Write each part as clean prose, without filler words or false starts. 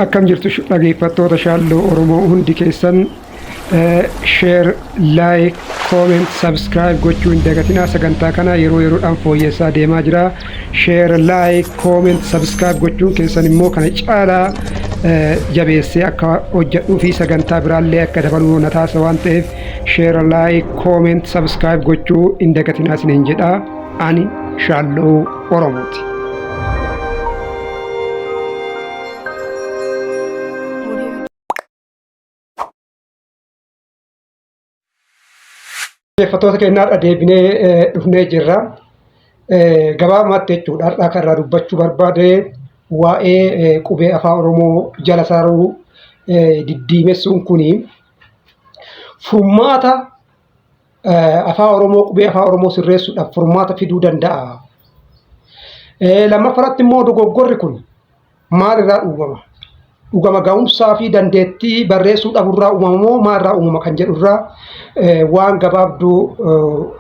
Akkam jirtu dhageeffattoota Shaalloo Oromoo hundi keessan? Share, like, comment, subscribe gochuu hin dagatinaa. Sagantaa kana yeroo yeroodhaan fooyyessaa deemaa jira. Share, like, comment, subscribe gochuun keessan immoo kana caalaa jabeessee akka hojjedhuu fi sagantaa biraallee akka dabaluu na taasisa waan ta'eef, share, like, comment, subscribe gochuu hin dagatinaa isiniin jedha. Ani Shaalloo Oromooti. Dhaggeeffattoota keenyaa, har'a deebinee dhufnee jirra. Gabaabumatti jechuudha, har'a kan irraa dubbachuu barbaade waa'ee qubee Afaan Oromoo jala sararuu diddiimessuun kuni furmaata Afaan Oromoo, qubee Afaan Oromoo sirreessuudhaaf furmaata fiduu danda'a? Lammaffaratti immoo dogoggorri kun maalirraa uumama? Dhugama ga'umsaa fi dandeettii barreessuu dhaburraa uumama moo maalirraa uumama kan jedhurraa waan gabaabduu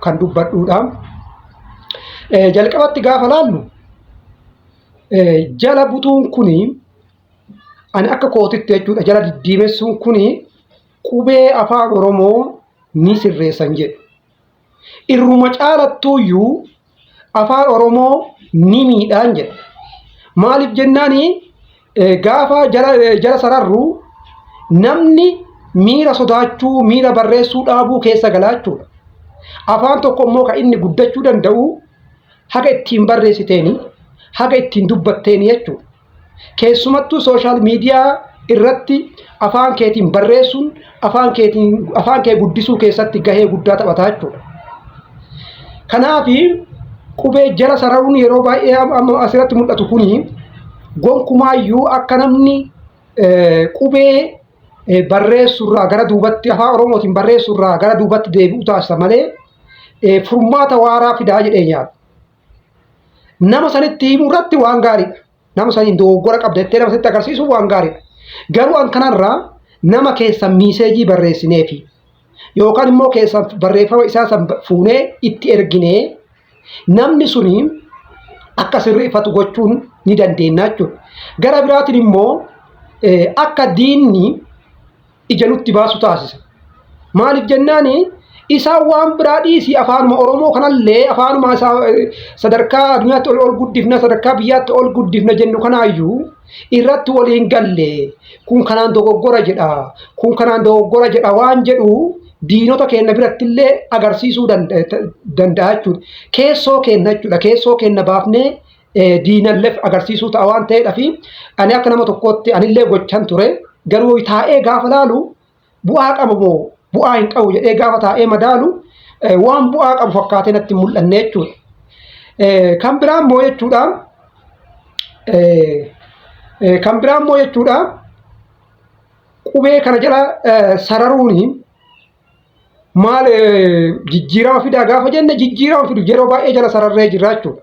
kan dubbadhuudha. Jalqabatti gaafa laallu, jala butuun kuni, ani akka kootitti jechuudha, jala diddiimessuun kuni qubee Afaan Oromoo ni sirreessan jedhu. Irruma caalattuuyyuu Afaan Oromoo ni miidhaan jedha. Maaliif jennaani, gaafa jala sararru namni miira sodaachuu, miira barreessuu dhaabuu keessa galaa jechuudha. Afaan tokko immoo kan inni guddachuu danda'u haga ittiin barreessiteeni, haga ittiin dubbatteeni jechuudha. Keessumattuu social media irratti afaan keetiin barreessuun afaan keetiin afaan kee guddisuu keessatti gahee guddaa taphata jechuudha. Kanaaf qubee jala sararuun yeroo baay'ee amma asirratti mul'atu kuni gonkumaayyuu akka namni qubee barreessurraa gara duubatti, Afaan Oromootiin barreessurraa gara duubatti deebi'u taasisa malee furmaata waaraa fidaa jedhee nyaata. Nama sanitti himuu irratti waan gaariidha. Nama saniin dogoggora qabda jettee nama sanitti agarsiisuun waan gaariidha. Garuu an kanarraa nama keessan message barreessineefi yookaan immoo keessan barreeffama isaa san fuunee itti erginee namni suni akka sirreeffatu gochuun ni dandeenya jechuudha. Gara biraatiin immoo akka diinni ija nutti baasu taasisa. Maaliif jennaani, isaan waan biraa dhiisii afaanuma Oromoo kanallee, afaanuma isaa sadarkaa addunyaatti ol ol guddifna, sadarkaa biyyaatti ol guddifna jennu kanaayyuu irratti waliin galle, kun kanaan dogoggora jedha, kun kanaan dogoggora jedha waan jedhu diinota keenya birattillee agarsiisuu danda'a jechuudha. Keessoo keenya jechuudha. Keessoo keenya baafnee diinalleef agarsiisuu ta'a waan ta'eedhaaf, ani akka nama tokkootti anillee gochan ture, garuu taa'ee gaafa laalu bu'aa qaba moo bu'aa hin qabu jedhee gaafa taa'ee madaalu, waan bu'aa qabu fakkaatee natti hin mul'anne jechuudha. Kan biraa immoo jechuudha kan biraa immoo jechuudha, qubee kana jala sararuuni maal jijjiirama fidaa gaafa jenne, jijjiirama fidu yeroo baay'ee jala sararree jirra jechuudha.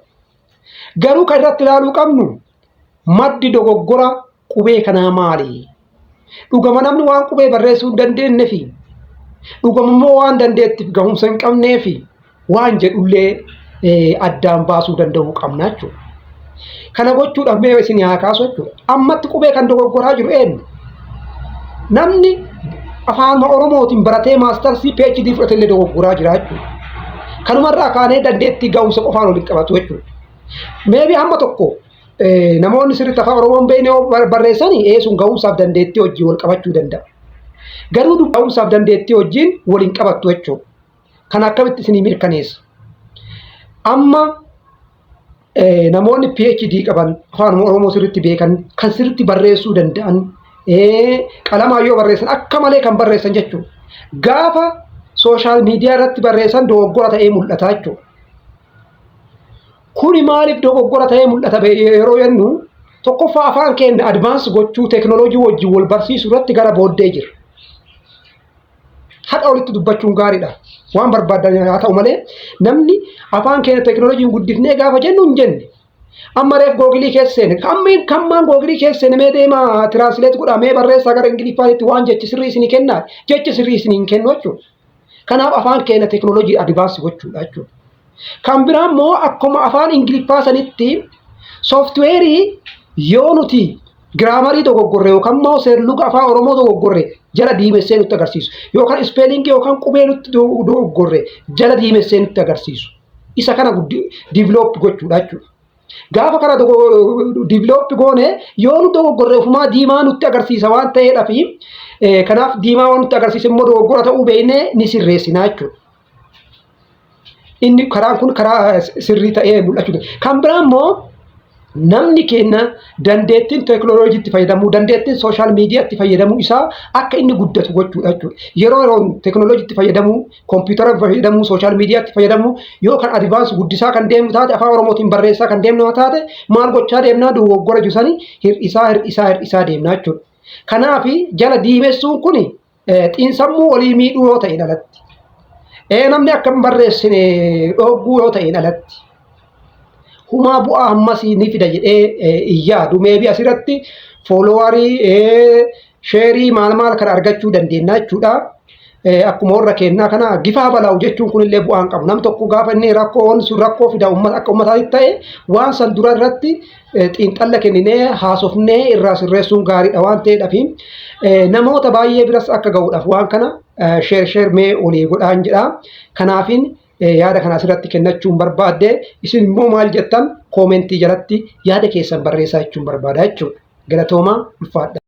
Garuu kan irratti ilaaluu qabnu, maddi dogoggora qubee kanaa maali? Dhugama namni waan qubee barreessuu hin dandeenyeefi, dhugama immoo waan dandeettiif gahumsa hin qabneefi waan jedhullee addaan baasuu danda'uu qabna jechuudha. Kana gochuudhaaf mee isin haa kaasu jechuudha. Ammatti qubee kan dogoggoraa jiru eenyu? Namni afaanuma Oromootiin baratee masters, PhD fudhatellee dogoggoraa jira jechuudha. Kanumarraa kaanee dandeettii gahumsa qofaan waliin qabatu jechuudha. Maybe hamma tokko namoonni sirriitti Afaan Oromoo hin beekne yoo barreessanii, sun gahumsaaf dandeettii wajjin wal qabachuu danda'a. Garuu gahumsaaf dandeettii wajjin waliin qabattu jechuudha. Kana akkamitti isinii mirkaneessa? Amma namoonni PhD qaban, Afaan Oromoo sirriitti beekan, kan sirriitti barreessuu danda'an, qalamaan yoo barreessan akka malee kan barreessan jechuudha. Gaafa social media irratti barreessan dogoggora ta'ee mul'ata jechuudha. Kuni maaliif dogoggora ta'ee mul'ata yeroo jennu, tokkoffaa afaan keenya advance gochuu, teekinooloojii wajjin wal barsiisuu irratti gara booddee jira. Haqa walitti dubbachuun gaariidha. Waan barbaadan haa ta'u malee, namni afaan keenya teekinooloojiin guddifnee gaafa jennu hin jenne. Amma reef Google keessa seene. Kammiin kammaan Google keessa seene, mee deemaa translate godhaa, mee barreessaa gara Ingiliffaatti, waan jechi sirrii isinii kennaa, jechi sirrii isinii hin kennu jechuudha. Kanaaf afaan keenya teekinooloojii advance gochuudha jechuudha. Kan biraa immoo akkuma afaan Ingiliffaa sanitti software yoo nuti Grammarii dogoggorre yookaan immoo seerluga afaan Oromoo dogoggorre jala diimessee nutti agarsiisu. Yookaan spellingii yookaan qubee nutti dogoggorre jala diimessee nutti agarsiisu. Isa kana develop gochuudha jechuudha. Gaafa kana develop goone, yoo nu dogoggorre ofumaa diimaa nutti agarsiisa waan ta'eedhaaf, kanaaf diimaa waan nutti agarsiise immoo dogoggora ta'uu beeknee ni sirreessinaa jechuudha. Inni karaan kun karaa sirrii ta'ee mul'achuu danda'a. Kan biraa immoo namni keenya dandeettiin teekinooloojiitti fayyadamuu, dandeettiin social mediatti fayyadamuu isaa akka inni guddatu gochuudha jechuudha. Yeroo yeroon teekinooloojiitti fayyadamuu, kompiitara fayyadamuu, social mediatti fayyadamuu yoo kan advance guddisaa kan deemnu taate, afaan Oromootiin barreessaa kan deemnu taate, maal gochaa deemnaa? Dogoggora jiru hir'isaa, hir'isaa, hir'isaa deemnaa jechuudha. Kanaaf jala diimessuun kun xiinsammuu walii miidhuu yoo ta'e alatti, namni akka hin barreessine dhogguu yoo ta'e alatti, humaa bu'aa ammasii ni fida jedhee hin yaadu. Maybe asirratti followerii, shareii, maal maal kana argachuu dandeenya jechuudha. Akkuma warra kennaa kana gifaa balaa'u jechuun kunillee bu'aa hin qabu. Nam tokko gaafa inni rakkoo sun rakkoo fida uummata akka uummataatti ta'e, waan san dura irratti xiinxalla kenninee haasofnee irraa sirreessuun gaariidha waan ta'eedhaaf, namoota baay'ee biras akka ga'uudhaaf waan kana share share mee olii godhaan jedha. Kanaafin yaada kana asirratti kennachuun barbaadde. Isin immoo maal jettan? Commentii jalatti yaada keessan barreessaa jechuun barbaada jechuudha. Galatoomaa, ulfaadha.